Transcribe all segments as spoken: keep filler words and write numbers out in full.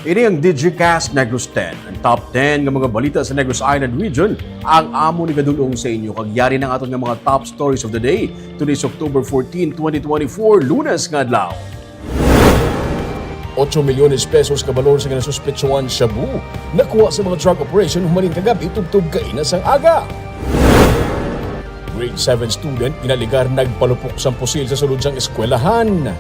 Ini ang Digicast Negros ten, ang top ten nga mga balita sa Negros Island Region, ang amon igadul-ong sa inyo. Kag yari na ang aton nga mga top stories of the day. Today is October fourteen, twenty twenty-four, Lunes nga adlaw. Ocho milyones pesos ka balor sa ginasuspetsuhan shabu nakuha sa mga drug operation humaling kagabi tubtob kaina sang aga. Grade seven student ginalegar nagpalupok sang pusil sa sulod sang eskwelahan.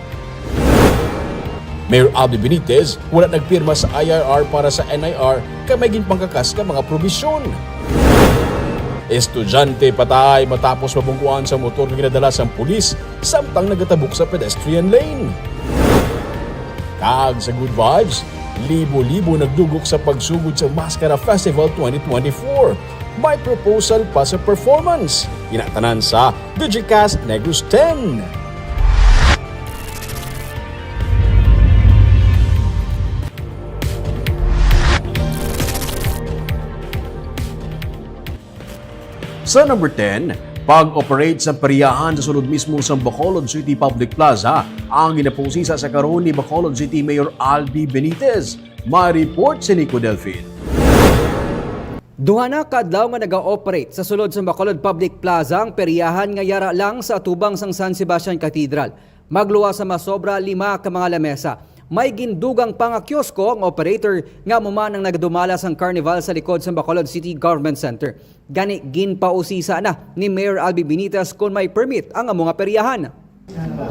Mayor Albee Benitez wala nagpirma sa I R R para sa N I R kay may ginpangkakas nga mga probisyon. Estudyante patay matapos mabungguan sa motor nga ginadala sang pulis samtang nagatabok sa pedestrian lane. Kag sa good vibes, libo-libo nagdugok sa pagsugod sa Maskara Festival twenty twenty-four. May proposal pa sa performance. Ina tanan sa Digicast Negros ten. Sa number ten, pag-operate sa peryahan sa sulod mismo sang Bacolod City Public Plaza ang ginapausisa sa karon ni Bacolod City Mayor Albee Benitez. May report si Nico Delfin. Duha na ka adlaw nga naga-operate sa sulod sa Bacolod Public Plaza ang peryahan nga yara lang sa atubang sang San Sebastian Cathedral. Magluwas sa masobra lima ka mga lamesa. May gindugang pa nga kiosko ang operator nga amo man ang nagadumala sang carnival sa likod sa Bacolod City Government Center. Gani, ginpausisa na ni Mayor Albee Benitez kon may permit ang amo nga peryahan.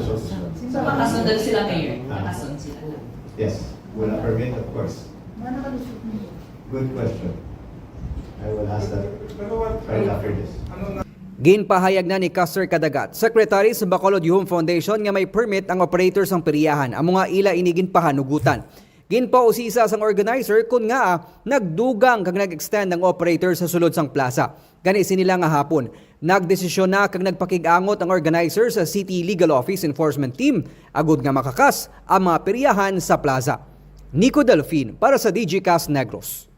So, makasundalo sila, Mayor? Makasundalo sila. Yes, wala permit, of course. Good question. I will ask that right after this. Ginpahayag na ni Custer Cadagat, secretary sa Bacolod Yuhom Foundation, nga may permit ang operator sang peryahan, amo nga ila ini ginpahanugutan. Ginpausisa sang organizer kon ngaa nagdugang kag nag-extend ang operator sa sulod sang plaza. Gani, sini lang nga hapon, nagdesisyon na kag nagpakig-angot ang organizer sa City Legal Office Enforcement Team agud nga makakas ang mga peryahan sa plaza. Nico Delfin para sa Digicast Negros.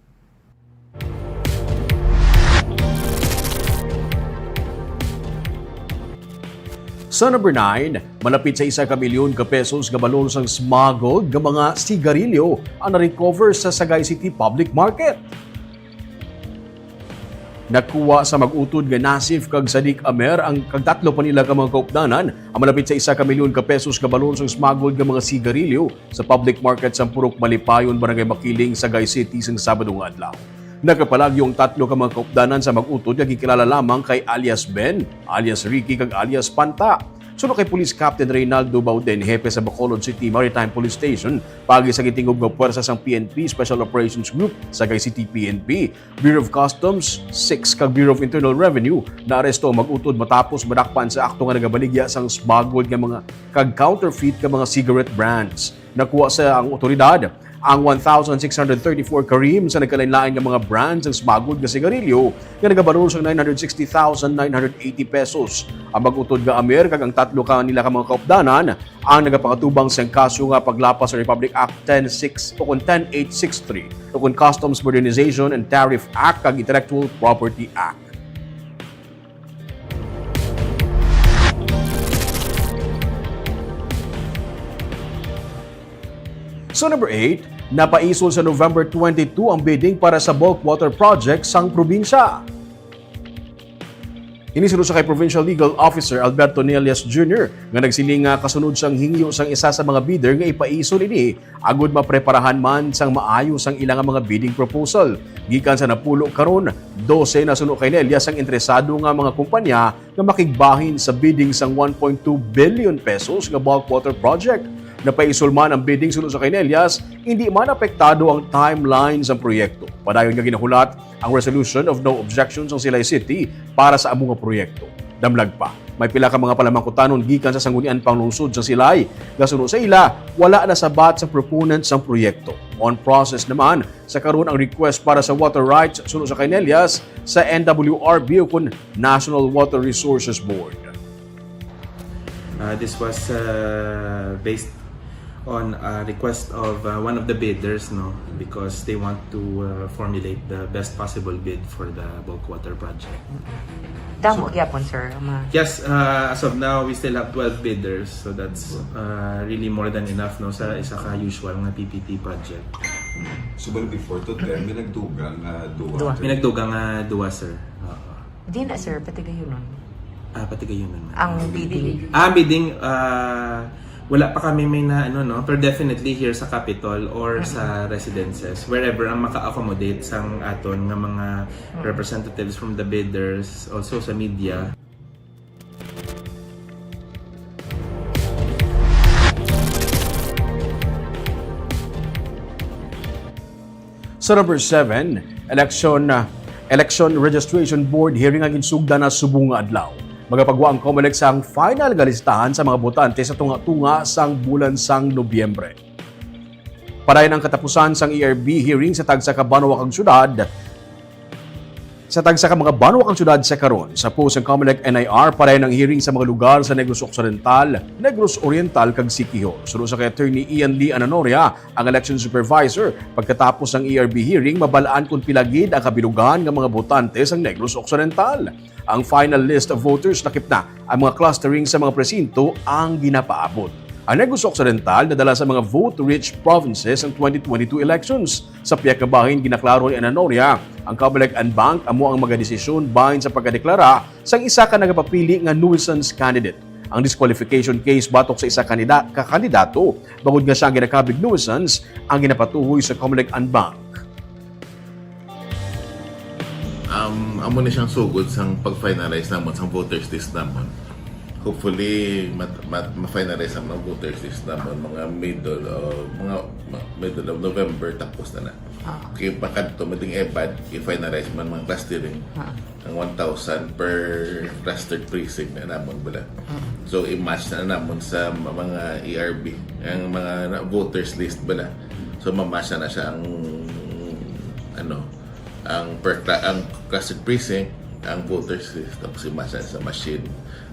Sa number nine, malapit sa isa ka milyon ka pesos nga balor sang smuggled nga mga sigarilyo ang na-recover sa Sagay City Public Market. Nakuha sa mag-utod nga Nasif kag Sadiq Amer ang kag tatlo pa nila ka mga kaupdanan ang malapit sa isa ka milyon ka pesos nga balor sang smuggled nga mga sigarilyo sa public market sa Purok Malipayon, Barangay Makiling, Sagay City, sang Sabado nga adlaw. Nakapalagyo ang tatlo ka mga kaupdanan sa mag-utod nga gikilala lamang kay alias Ben, alias Ricky, kag alias Panta. Suno kay Police Captain Reynaldo Bauden, hepe sa Bacolod City Maritime Police Station, paagi sa gitingob nga puwersa sang P N P Special Operations Group, Sagay City P N P, Bureau of Customs, six, kag Bureau of Internal Revenue, naaresto ang mag-utod matapos madakpan sa akto nga nagabaligya sang smuggled nga mga kag counterfeit nga mga cigarette brands. Nakuha sa ang otoridad ang one thousand six hundred thirty-four karim sa nagkalain-lain nga mga brands sang smuggled nga sigarilyo nga nagabalor sang nine hundred sixty thousand nine hundred eighty pesos. Ang mag-utod nga Amer kag ang tatlo ka nila ka mga kaupdanan ang nagapangatubang sang kaso nga paglapas sa Republic Act ten six o kon ten eight six three o kon Customs Modernization and Tariff Act kag Intellectual Property Act. So number eight, napaisol sa November twenty-two ang bidding para sa bulk water project sang probinsya. Ini suno sa kay Provincial Legal Officer Alberto Nelias Junior nga nagsiling nga kasunod sang hingyo sang isa sa mga bidder nga ipaisol ini agud mapreparahan man sang maayo sang ila nga mga bidding proposal. Gikan sa napulo karon, dose na suno kay Nelias ang interesado nga mga kumpanya nga makigbahin sa bidding sang one point two billion pesos nga bulk water project. Napaisul man ang bidding suno sa kay Nelias, hindi man apektado ang timeline sang proyekto. Padayon nga ginahulat ang resolution of no objection sang Silay City para sa amo nga proyekto. Damlag pa, may pila ka mga palamangkutanon gikan sa Sanggunian Panglungsod sa Silay nga suno sa ila, wala nasabat sa proponent sang proyekto. On process naman sa karon ang request para sa water rights suno sa kay Nelias sa N W R B o kon National Water Resources Board. Uh, this was uh, based on a request of uh, one of the bidders, no, because they want to uh, formulate the best possible bid for the bulk water project. Damo gyapon, sir. Ma- Yes, uh, as of now, we still have twelve bidders, so that's uh, really more than enough, no, sa isa ka usual nga P P T project. So, bali before to ten, may nagdugang nga duha. Duha. May nagdugang nga duha, sir. Oo. Di na, sir, pati gayunon. Ah, pati gayunon, ma'am. Ang bidding. Ah, bidding, ah, wala pa kami may na ano, no, pero definitely here sa Capitol or sa residences, wherever ang maka-accommodate sang aton nga mga representatives from the bidders, also sa media. Sa number seven, election, uh, election registration board hearing ang ginsugdan na subong nga adlaw. Magapagwa ang Comelec sang final nga listahan sa mga botante sa tunga-tunga sang bulan sang Nobyembre. Padayon ang katapusan sang E R B hearing sa tagsa ka banwa kag syudad. Sa tagsa ka mga banwa kag syudad sa karon, sa post sang Comelec N I R, padayon ang hearing sa mga lugar sa Negros Occidental, Negros Oriental kag Siquijor. Suno sa kay Attorney Ian Lee Ananoria, ang election supervisor, pagkatapos sang E R B hearing, mabalaan kung pila gid ang kabilugan nga mga botante sang Negros Occidental. Ang final list of voters lakip na ang mga clustering sa mga presinto ang ginapaabot. Ang Negros Occidental nadala sa mga vote-rich provinces ang twenty twenty-two elections. Sa pihak nga bahin, ginaklaro ni Ananoria, ang Comelec en banc amo ang magadesisyon bahin sa pagkadeklara sang isa ka nagapapili nga nuisance candidate. Ang disqualification case batok sa isa kanida- ka kandidato, bangod nga siya ang ginakabig nuisance, ang ginapatuhoy sa Comelec en banc. Um, amo ni siyang sugod sang pag-finalize namon sang voters list namon. Hopefully, mat, mat, ma-finalize ang mga voters list namon mga middle of, mga ma- middle of November, tapos na na. Ah. Okay, pakadto mading EDBAD, i-finalize man mga clustering. Ah. Ang one thousand per clustered precinct na namon bala. So, i-match na namon sa ma- mga E R B, ang mga na- voters list bala. So, ma-match na siya ang, ano, ang per cla- ang clustered precinct, ang voters list, tapos i-match na sa machine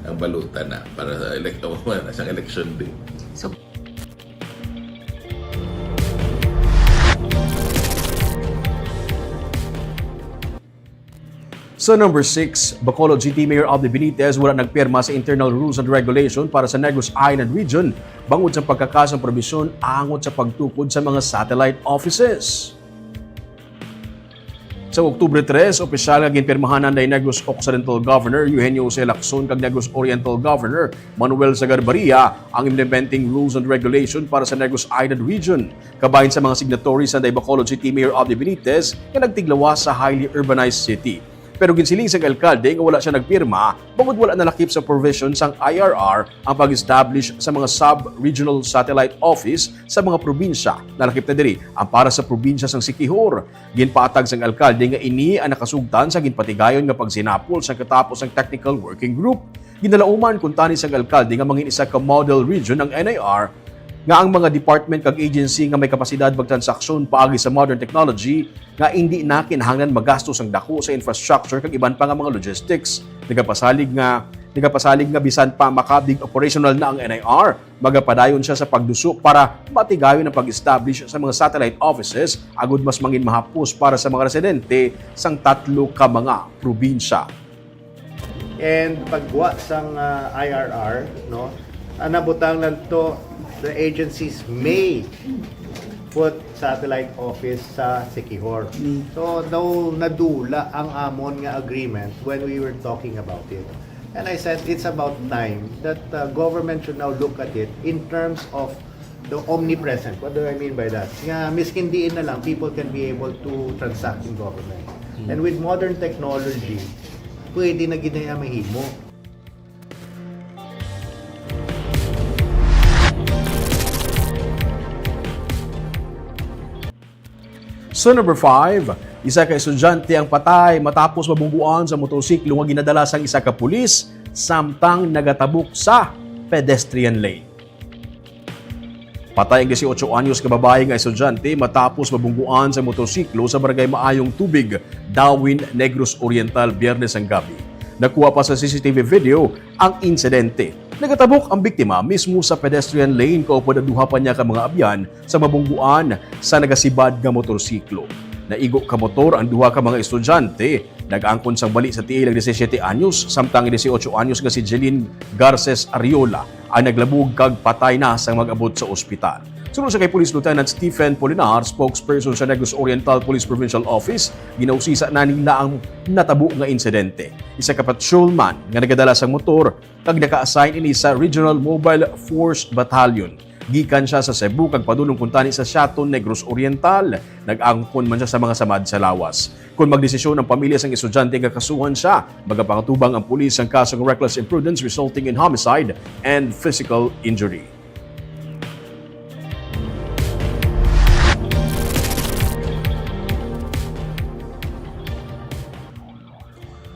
ang balota na para sa elect na sa election day. So, Sa number six, Bacolod City Mayor Abdi Benitez wala nagpirma sa internal rules and regulation para sa Negros Island Region bangod sa pagkakas ang probisyon angot sa pagtukod sa mga satellite offices. Sa Oktubre tres, opisyal nga ginpirmahan ni Negros Occidental Governor Eugenio Jose Lacson kag Negros Oriental Governor Manuel Sagarbaria ang implementing rules and regulation para sa Negros Island Region. Kabahin sa mga signatories ang Bacolod City Mayor Abdi Benitez nga nagtiglawas sa highly urbanized city. Pero ginsiling sang alkalde nga wala siya nagpirma bangod wala nalakip sa provision sang I R R ang pag-establish sa mga sub-regional satellite office sa mga probinsya. Nalakip na diri ang para sa probinsya sang Siquijor. Ginpaatag sang alkalde nga ini ang nakasugtan sa ginpatigayon nga pagsinapol sa katapos sang technical working group. Ginalauman kuntani sang alkalde nga mangin isa ka model region ang N I R nga ang mga department kag agency nga may kapasidad magtransaksyon paagi sa modern technology nga indi na kinahanglan magastos ang dako sa infrastructure kag iban pa nga mga logistics. Nagapasalig nga nagapasalig nga bisan pa makabig operational na ang N I R, magapadayon siya sa pagduso para matigayon ang pag-establish sa mga satellite offices agud mas mangin mahapos para sa mga residente sang tatlo ka mga probinsya. And pagwa sang ah, I R R, no, ang nabutang lang to, the agencies may put satellite office sa Siquijor. So, daw nadula ang amon nga agreement when we were talking about it. And I said, it's about time that uh, government should now look at it in terms of the omnipresent. What do I mean by that? Nga miskin diin na lang, people can be able to transact in government. And with modern technology, pwede na gid na mahimo. Sa number five, isa ka estudyante ang patay matapos mabungguan sa motorsiklo nga ginadala sang isa ka pulis samtang nagatabok sa pedestrian lane. Patay ang dieciocho anyos nga babayi nga estudyante matapos mabungguan sa motorsiklo sa barangay Maayong Tubig, Dawin, Negros Oriental, Biyernes sang gabi. Nakuha pa sa C C T V video ang insidente. Nagatabok ang biktima mismo sa pedestrian lane kaupod ang duha pa niya ka mga abyan sa mabungguan sa nagasibad nga motorsiklo. Naigo ka motor ang duha ka mga estudyante. Nag-angkon sang bali sa tiil ang disisiete anyos, samtang ang dieciocho anyos nga si Jeline Garces Ariola ang naglabog kag patay na sang mag-abot sa ospital. Suno sa kay Police Lieutenant Stephen Polinar, spokesperson sa Negros Oriental Police Provincial Office, ginausisa na nila ang natabo nga insidente. Isa ka patrolman nga nagadala sang motor kag naka-assign ini sa Regional Mobile Force Battalion. Gikan siya sa Cebu kag padulong kuntani sa Siaton, Negros Oriental. Nag-angkon man siya sa mga samad sa lawas. Kon magdesisyon ang pamilya sang estudyante nga kasuhan siya, magapangatubang ang pulis sang kasong reckless imprudence resulting in homicide and physical injury.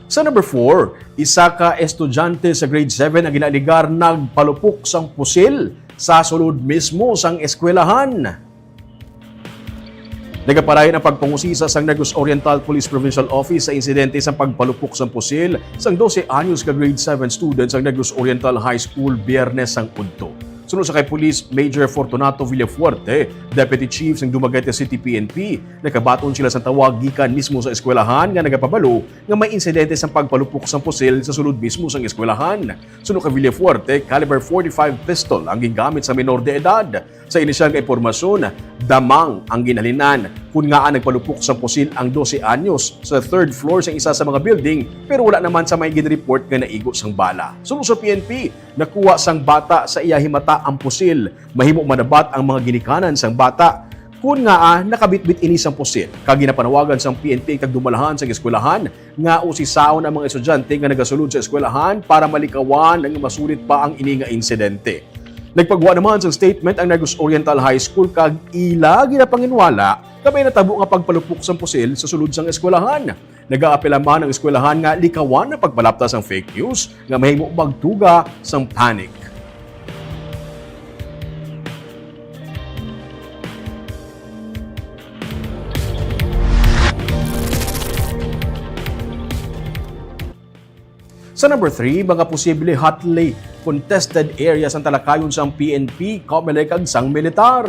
Sa number four, isa ka estudyante sa grade seven ang ginaaligar nagpalupok sang pusil sa sulod mismo sang eskwelahan. Nagapadayon ang pagpangusisa sang Negros Oriental Police Provincial Office sa insidente sang pagpalupok sang pusil sang dose anyos ka grade seven student sang Negros Oriental High School Biyernes sang udto. Suno sa kay Police Major Fortunato Villafuerte, Deputy Chief sang Dumaguete City P N P, nakabaton sila sang tawag gikan mismo sa eskwelahan nga nagapabalo nga may insidente sang pagpalupok sang pusil sa sulod mismo sang eskwelahan. Suno kay Villafuerte, caliber forty-five pistol ang gingamit sa minor de edad. Sa inisyal nga impormasyon, damang ang ginhalinan kon ngaa nagpalupok sang pusil ang dose anyos sa third floor sang isa sa mga building, pero wala naman sa may ginreport nga naigo sang bala. Suno sa P N P, nakuha sang bata sa iya himata ang pusil. Mahimo manabat ang mga ginikanan sang bata kon ngaa nakabitbit ini sang pusil, kag ginapanawagan sang P N P ang kagdumalahan sang eskwelahan nga usisaon ang mga estudyante nga nagasulod sa eskwelahan para malikawan nga masulit pa ang ini nga insidente. Nagpagwa naman sang statement ang Negros Oriental High School kag ila ginapanginwala nga may natabo nga pagpalupok sang pusil sa sulod sang eskwelahan. Nagaapela man ang eskwelahan nga likawan ang pagpalapta sang fake news nga mahimo magtuga sang panic. Sa number three, mga posible hotly contested areas ang talakayon sang P N P, Comelec kag sang militar.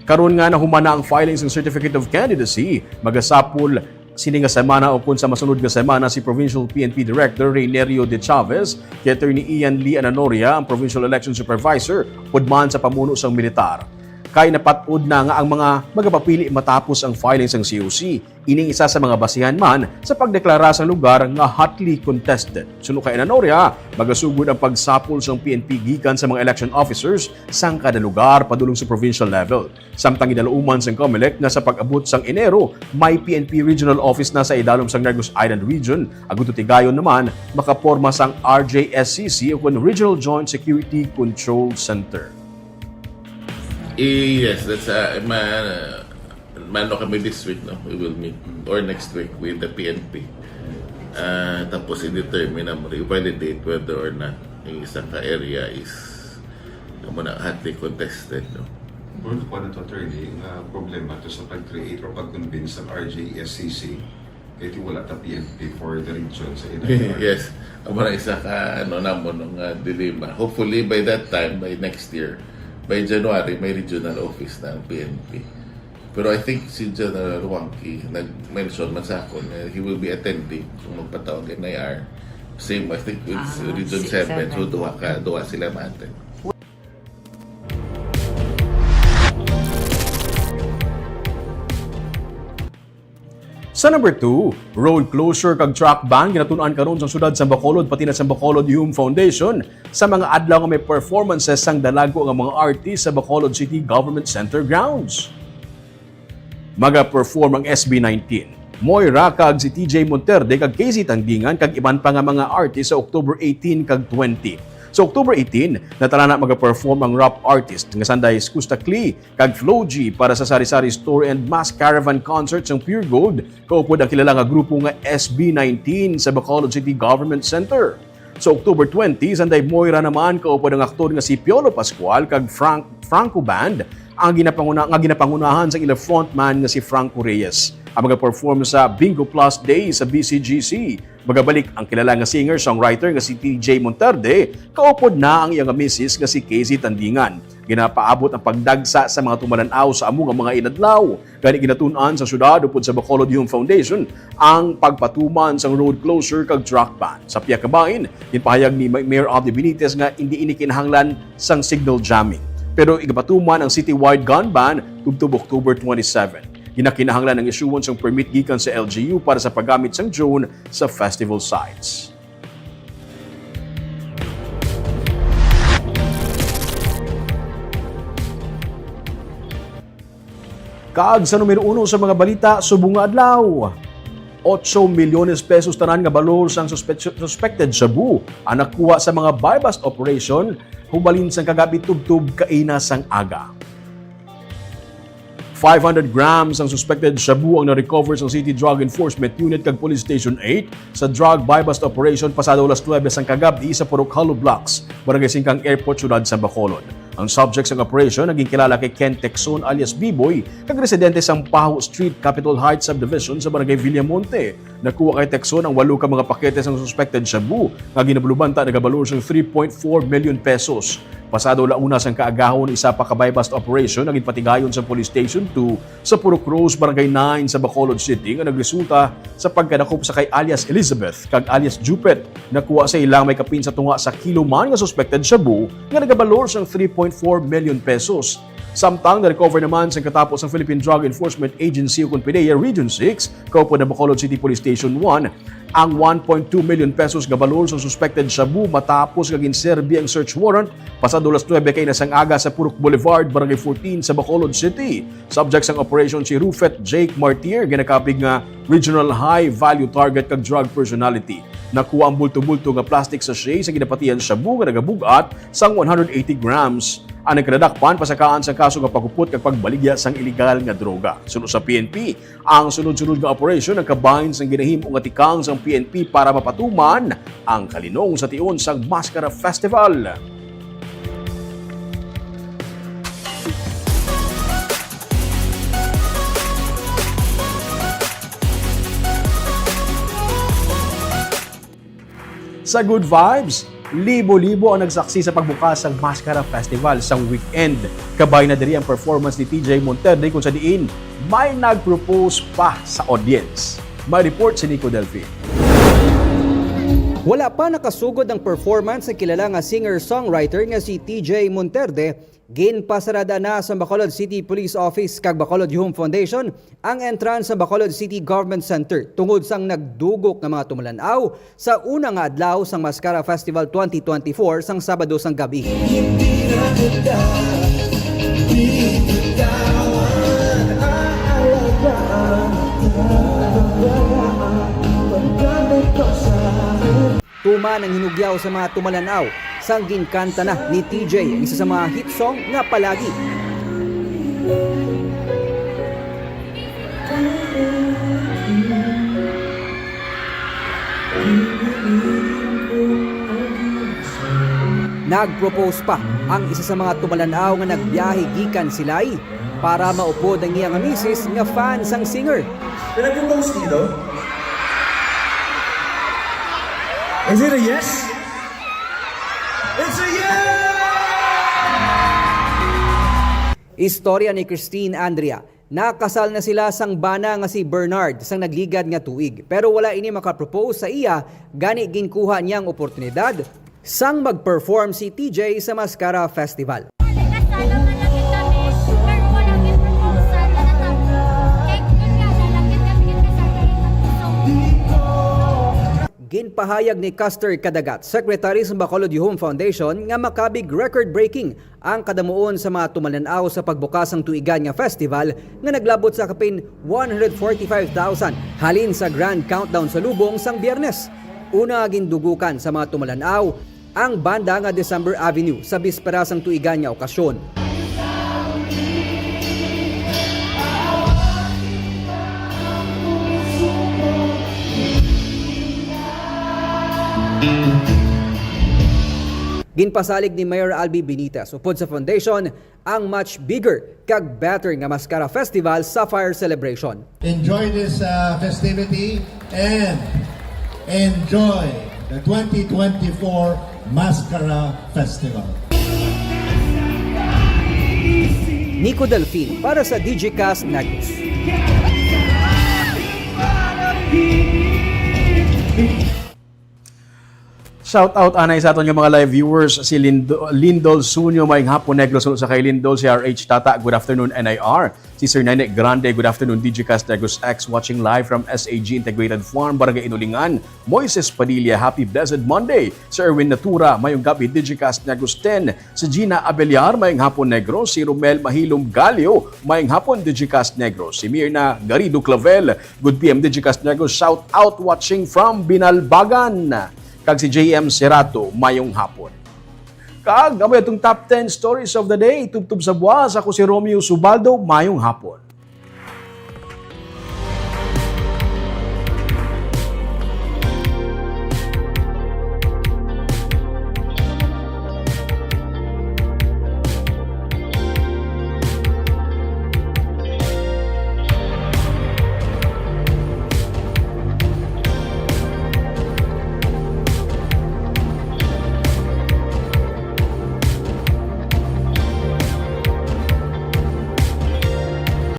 Karon nga nahuman na ang filing sang Certificate of Candidacy, magasapol sini nga semana o kon sa masunod nga semana si Provincial P N P Director Reynerio de Chavez kay Attorney Ian Lee Ananoria, ang Provincial Election Supervisor, upod man sa pamuno sang militar. Kay napat-od na nga ang mga magapapili matapos ang filing sang C O C. Ining isa sa mga basihan man sa pagdeklara sang lugar nga hotly contested. Suno kay Ananoria, magasugod ang pagsapol sang P N P gikan sa mga election officers sang kada lugar padulong sa provincial level. Samtang ginalauman sang Comelec nga sa pag-abot sang Enero, may P N P regional office na sa idalom sang Negros Island Region, agud tutigayon naman makaporma sang R J S C C o kon Regional Joint Security Control Center. Eh, yes, that's, uh, ma-, maano kami this week, no? We will meet, or next week, with the P N P. Ah, tapos i-determine na mo, i-validate whether or not yung isang ka area is, amo na, hotly contested, no? Pero kuwan na to, attorney, nga problema to sa pag-create or pag-convince ng R J S C C, kaya wala ta P N P for the region sa area. Yes. Amo na isa ka, ano, namon nga dilemma. Hopefully, by that time, by next year, by January, may regional office na ang P N P. Pero I think si General Wangki nag-mention man sa akon nga he will be attending kung magpatawag N I R. Same, I think, with Ah, Region si seven. So, seven. Duha ka, duha sila ma-attend. Sa number two, road closure kag truck ban ginatun-an karon sa siyudad sa Bacolod, pati na sa Bacolod Youth Foundation, sa mga adlaw nga may performances sang dalago nga mga artist sa Bacolod City Government Center grounds. Maga-perform ang S B nineteen, Moira kag si T J Monterde kag K Z Tandingan kag iban pa nga mga artist sa October eighteen kag twenty. Sa October eighteen, natala na maga-perform ang rap artist nga sanday Skusta Clee kag Flo G para sa Sari-Sari Store and Mass Caravan Concert sang Pure Gold, kaupod ang kilala nga grupo nga S B nineteen sa Bacolod City Government Center. Sa October twenty, sanday Moira naman kaupod ang aktor nga si Piolo Pascual kag Frank, Franco Band ang ginapanguna-, nga ginapangunahan sang ila frontman nga si Franco Reyes. Ang maga-perform sa Bingo Plus Day sa B C G C. Magabalik ang kilala nga singer-songwriter nga si T J Monterde, kaupod na ang iya nga misis nga si Casey Tandingan. Ginapaabot ang pagdagsa sa mga tumalan-aw sa amo nga mga inadlaw. Gani ginatun-an sa syudad upod sa Bacolod Youth Foundation ang pagpatuman sang road closure kag truck ban. Sa pihak ka bahin, ginpahayag ni Ma-, Mayor Abdi Benitez nga indi ini kinahanglan sang signal jamming. Pero igapatuman ang citywide gun ban tubtob October twenty-seven. Ginakinahanglan ang issuance sang permit gikan sa L G U para sa paggamit sang drone sa festival sites. Kag sa numero uno sa mga balita subong nga adlaw, ocho milyones pesos tanan nga balor sang suspe-, suspected shabu ang nakuha sa mga buy-bust operation hubalin sang kagab-i tubtob kaina sang aga. Five hundred grams ang suspected shabu ang na-recover sang City Drug Enforcement Unit kag Police Station eight sa drug buy-bust operation pasado alas nuebe sang kagab-i sa Purok Hollow Blocks, Barangay Singkang Airport, Siyudad sa Bacolod. Ang subject sang operation naging kilala kay Ken Texon alias Biboy, kag residente sang Paho Street, Capitol Heights Subdivision sa Barangay Villamonte. Nakuha kay Texon ang walo ka mga pakete sang suspected shabu nga ginabalubanta nagabalor sang three point four million pesos. Pasado la una sang kaagahon, isa pa ka buy-bust operation ang ginpatigayon sa Police Station two sa Purok Rose, Barangay nine sa Bacolod City nga nagresulta sa pagkadakop sa kay alias Elizabeth kag alias Jupet. Nakuha sa ila may kapin sa tunga sa kilo man nga suspected shabu nga nagabalor sang three point four million pesos. Samtang na-recover naman sang katapos ang Philippine Drug Enforcement Agency o kon PDEA Region six, kaupod ang Bacolod City Police Station one, ang one point two million pesos nga balor sang suspected shabu matapos nga ginserbi ang search warrant pasado alas nuebe kaina sang aga sa Purok Boulevard, Barangay fourteen sa Bacolod City. Subject sang operation si Rufet Jake Martir, ginakapig nga regional high-value target kag drug personality. Nakuha ang bulto-bulto nga plastic sachet sa ginapatihan shabu nga nagabug-at sang one hundred eighty grams. Ang nagkadadakpan pasakaan sang kaso nga paghupot kag pagbaligya sang iligal nga droga. Suno sa P N P, ang sunod-sunod nga operasyon nagkabahin sang ginahimo nga tikang sang P N P para mapatuman ang kalinong sa tion sang Mascara Festival. Sa Good Vibes, libo-libo ang nagsaksi sa pagbukas sang Mascara Festival sang weekend. Kabay na diri ang performance ni T J Monterde, kung sa diin may nag-propose pa sa audience. May report si Nico Delfin. Wala pa nakasugod ang performance sa kilala nga singer-songwriter nga si T J Monterde, ginpasarada na sa Bacolod City Police Office kag Bacolod Home Foundation ang entrance sa Bacolod City Government Center tungod sang nagdugok nga mga tumalan-aw sa una nga adlaw sang Mascara Festival twenty twenty-four sang Sabado sang gab-i. Tuman ang hinugyaw sa mga tumalan-aw sang ginkanta na ni T J, ang isa sa mga hit song nga Palagi. Nag-propose pa ang isa sa mga tumalan-aw nga nagbiyahe gikan Silay para maupod ang iya nga misis nga fan sang singer. Can I propose dito? Is it a yes? It's a yes! Istorya ni Christine Andrea. Nakasal na sila sang bana nga si Bernard sang nagligad nga tuig, pero wala ini makapropose sa iya, gani ginkuha niya ang oportunidad sang mag-perform si T J sa Mascara Festival. Kasal man lang kami, pero wala may proposal na natapos. Kay yun nga, lalaki kami, kasal na rin tapos. Ginpahayag ni Custer Cadagat, Secretary sa Bacolod Youth Foundation, nga makabig record-breaking ang kadamuon sa mga tumalan-aw sa pagbukas sang tuigan nga festival nga naglabot sa kapin one hundred forty-five thousand halin sa Grand Countdown sa Lubong sang Biyernes. Una gindugukan sa mga tumalan-aw ang banda nga December Avenue sa bispera sang tuigan nga okasyon. Ginpasalig ni Mayor Albi Benitez upod sa foundation ang much bigger kag better nga Mascara Festival Sapphire Celebration. Enjoy this, uh, festivity and enjoy the twenty twenty-four Mascara Festival. Nico Delfin para sa Digicast News. Shout out anay sa aton nga mga live viewers, si Lindo, Lindol Sunyo, mayong hapon Negros, suno sa kay Lindol, si R H Tata, good afternoon N I R, si Sir Nene Grande, good afternoon Digicast Negros X, watching live from S A G Integrated Farm, Barangay Inulingan, Moises Padilla, happy blessed Monday, Sir Erwin Natura, mayong gabi Digicast Negros ten, si Gina Abeliar, mayong hapon Negros, si Romel Mahilom Galio, mayong hapon Digicast Negros, si Mirna Garrido Clavel, good P M Digicast Negros, shout out watching from Binalbagan. Kag si J M Serato, mayong hapon. Kag amo atong top ten stories of the day, tubtob sa buwas, ako si Romeo Subaldo, mayong hapon.